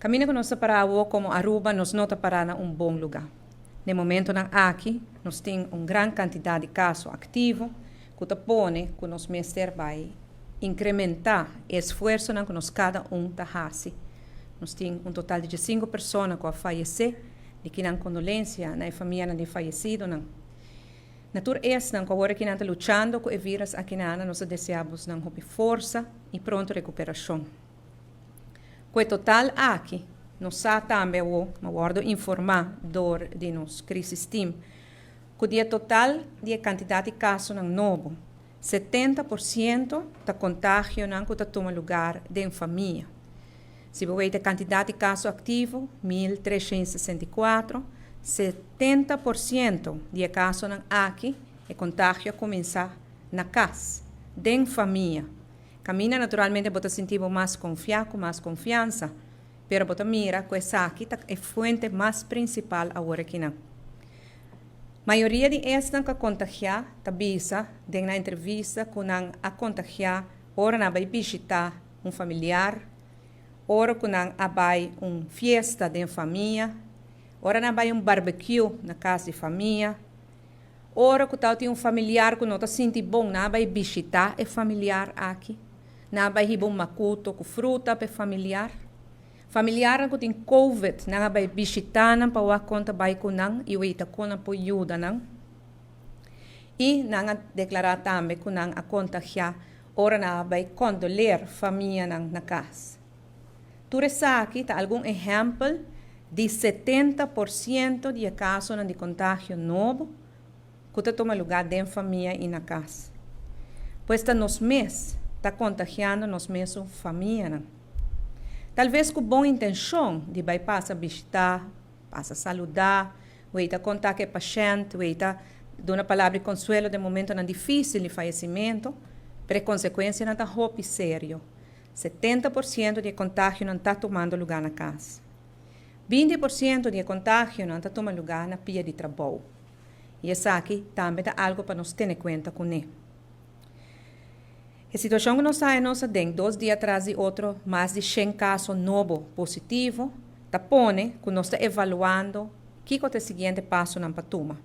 Kaminda ku nos ta pará komo Aruba, nos no ta pará na un bon lugá. Na momentonan aki, nos tin un gran kantidat di kaso aktivo, ku ta pone ku nos mester bai inkrementá e esfuersonan ku nos kada un ta hasi. Nos tin un total di 5 persona ku a fayesé, di ku kondolensia na famia di fayesidonan. Na tur esnan ku awor aki nan ta luchando ku e virus aki nan, nos ta deseá nan hopi forsa i pronto rekuperashon. Ku e total aki, nos sa tambe o m'a wòrdu informá dor di nos crisis team, ku e total di kantidat di kasonan nobo, 70% ta kontagionan ku ta tuma lugá den famia. Si bo wak e kantidat di kaso aktivo, 1.364, 70% di kasonan aki, e kontagio a kuminsá na kas, den famia. Kaminda naturalmente bo ta sinti mas konfiá, ku mas konfiansa, pero bo ta mira ku esaki ta e fuente mas prinsipal awor aki nan. Mayoria di esnan ku a kontagiá, ta bisa, den na entrevista ku nan a kontagiá, ora nan bai bishitá un familiar, ora ku nan a bai un fiesta di famia, ora nan bai un barbecue na kas di famia, ora ku tin un familiar ku no ta sinti bon, nan bai bishitá e familiar aki, nan bai hiba un makutu ku fruta pa e familiar. Familiar ku tin COVID, nan bai bishitá nan pa wak kon ta bai ku nan i weta kon nan por yuda nan. I nan a deklará tambe ku nan a kontagiá ora nan bai kondoleer famianan na kas. Tur esaki ta algun ehèmpel di 70% di kasonan di kontagio nobo ku ta tuma lugá den famia i na kas. Pues ta nos mes ta kontagiando nos mes famianan. Talbes ku bon intenshon di bai pasa bishitá, pasa saludá, weta konta ku e pashènt, weta duna palabra di konsuelo den momentonan difísil di fayesimentu, pero e konsekuensianan ta hopi serio. 70% di kontagionan ta tumando lugá na kas. 20% di kontagionan ta tuma lugá na pia di trabou. I esaki tambe ta algu pa nos tene kuenta kuné. E situashon ku nos ta nos den 2 dia tras di otro, mas di 100 kaso nobo positivo, ta pone ku nos ta evaluando kiko ta e siguiente pasonan pa tuma.